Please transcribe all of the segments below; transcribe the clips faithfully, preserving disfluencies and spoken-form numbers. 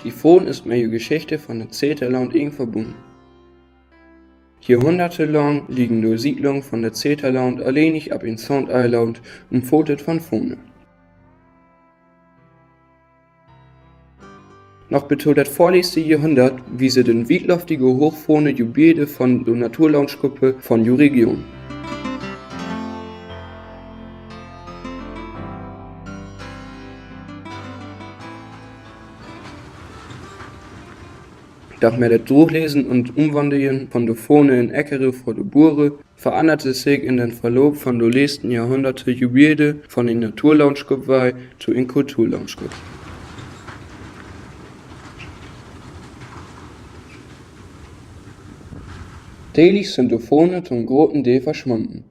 De Fahn is mit de Geschichte von dat Zeterlaund eng verbunnen. Johrhunderte lang liegen de Siedlung von dat Zeterlaund alleinig op en Saundeilaund umfatet von Fahne. Noch bet to dat vörletzte Johrhundert wiese de wietloftige hoochfahne Gebäde von de Naturlaundskuppe von de Region. Doch mit dat Druchlesen un Umwandeln von de Fahne in Äckere för de Buere verannerde sik in den Verlauf von de letzte Johrhunderte Gebäde von en Naturlaundskupp wei to en Kulturlaundskupp. Deel sünd de Fahne to'n groten Deel verschwunnen.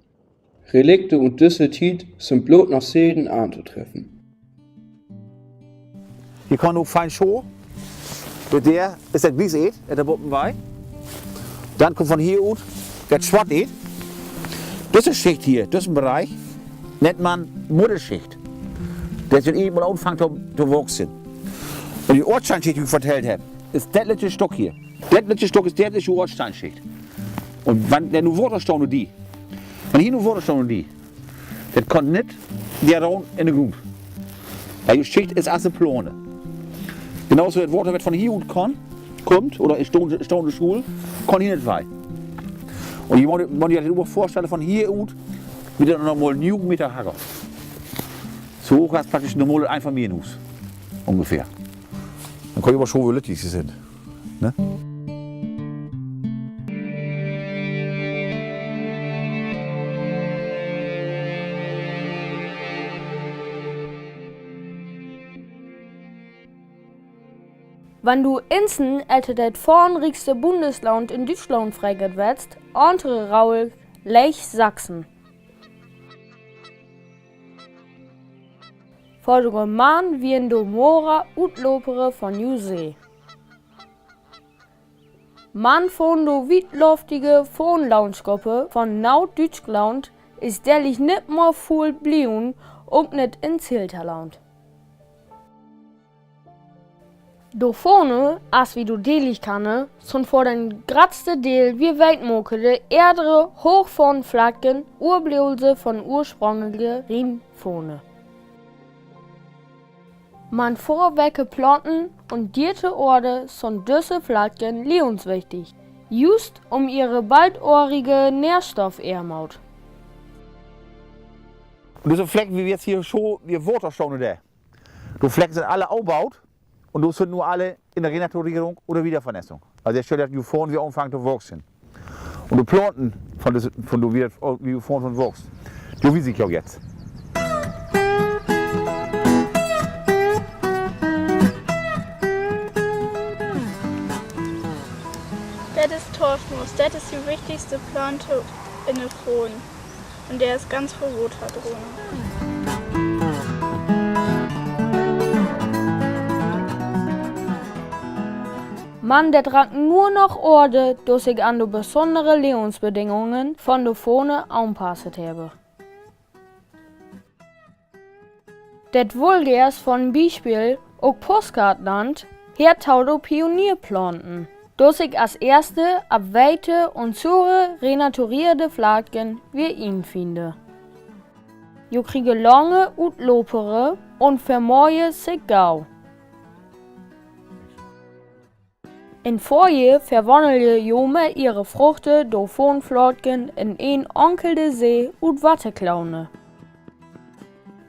Relikte ut düsse Tiet sünd blot noch selden antotreffen. Hie kann ok fein scho. Dit deel is dat Wieseet, dat dor boven wei. Dann kummt von hie ut dat Schwatt-Eet. Düsse Schicht hie, düssen Bereich, nennt man Mudderschicht. Dat is eemol anfangen to, to wachsen. Un de Ortsteinschicht, die ik vertellt hab, is dat lüttje Stuck hie. Dat lüttje Stuck is de Ortsteinschicht. Un wann dor nu Water stahn deit, wann hie nu Water stahn deit, dat kann nit de Raun in de Grund. Wiel de Schicht is as de Plane. Genauso dat Water, wat von hie ut kann, kummt, oder in stahn-, stahne Schuul, kann hie nit wei. Un hie, wann, wann ji dat vörstelle, von hie ut, ward dat nochmol nuegen Meter hager. So hooch as praktisch e normales Einfamilienhuus. Ungefähr. Dann kann ji aver scho, wo lüttje se sünd. Ne? Wann du insen ätta dat fahnriekste Bundeslaund in Düütschlaund fräget west, antere Raul lech Sachsen. Vörige Maand wieren do mora Utlopere von New See. Man von de wietloftige Fahnlaundskuppe von Nuddüütschlaund is dälich nit mea vull bliewen, ok nit in Zeterlaund. De Fahne, as wi do dälich kanne, sünd vör den gratste Deel, wie weet, mokede eerdere Hoochfahnflaken, Urbliewsel von ursprüngliche Riemfahne. Man vör wecke Plaunten un Dierteoorde sünd düsse Flaken liewenswichtig, just um ihre baldohrige Nährstoffohmoot. Un düsse Flaken, wie wi jetzt hie scho, wie Water stahn deit. De Flaken sünd alle aufbaut un de sünd nu alle in de Renaturierung oder Wiedervernässung. Also, de Stell, dat nu Fahn wie anfangen to wachsen. Un de Plaunten von de, von de, wie dat, wie Fahn von wachst, de wies ik jo jetzt. Dat is Torfmoos, dat is de wichtigste Plaunte in de Fahn. Un dä is ganz vull Water drunner. Man dat rank nur noch Oorde, do sik an de besondere Levensbedingungen von de Fahne aanpasst hebbe. Dat Wollgeers von Biespeel, ok Postkaat nannt, heert to de Pionierplaunten, do sik as eerste op weite un sure renaturierte Flaken weer infiende. Jo kriege lange Utlopere un vermehe sik gau. In Foje verwannelje jo met ihre Fruchte de Fahnflaken in en enkelde See ut Watteklaune.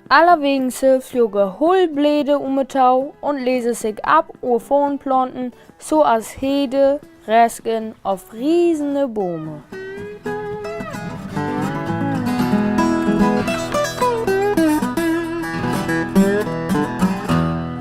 Allerwegens floge hull Bläde um de Tau un lese sik af oor Fahnplaunten, so as Heede, Resken of riesene Bome.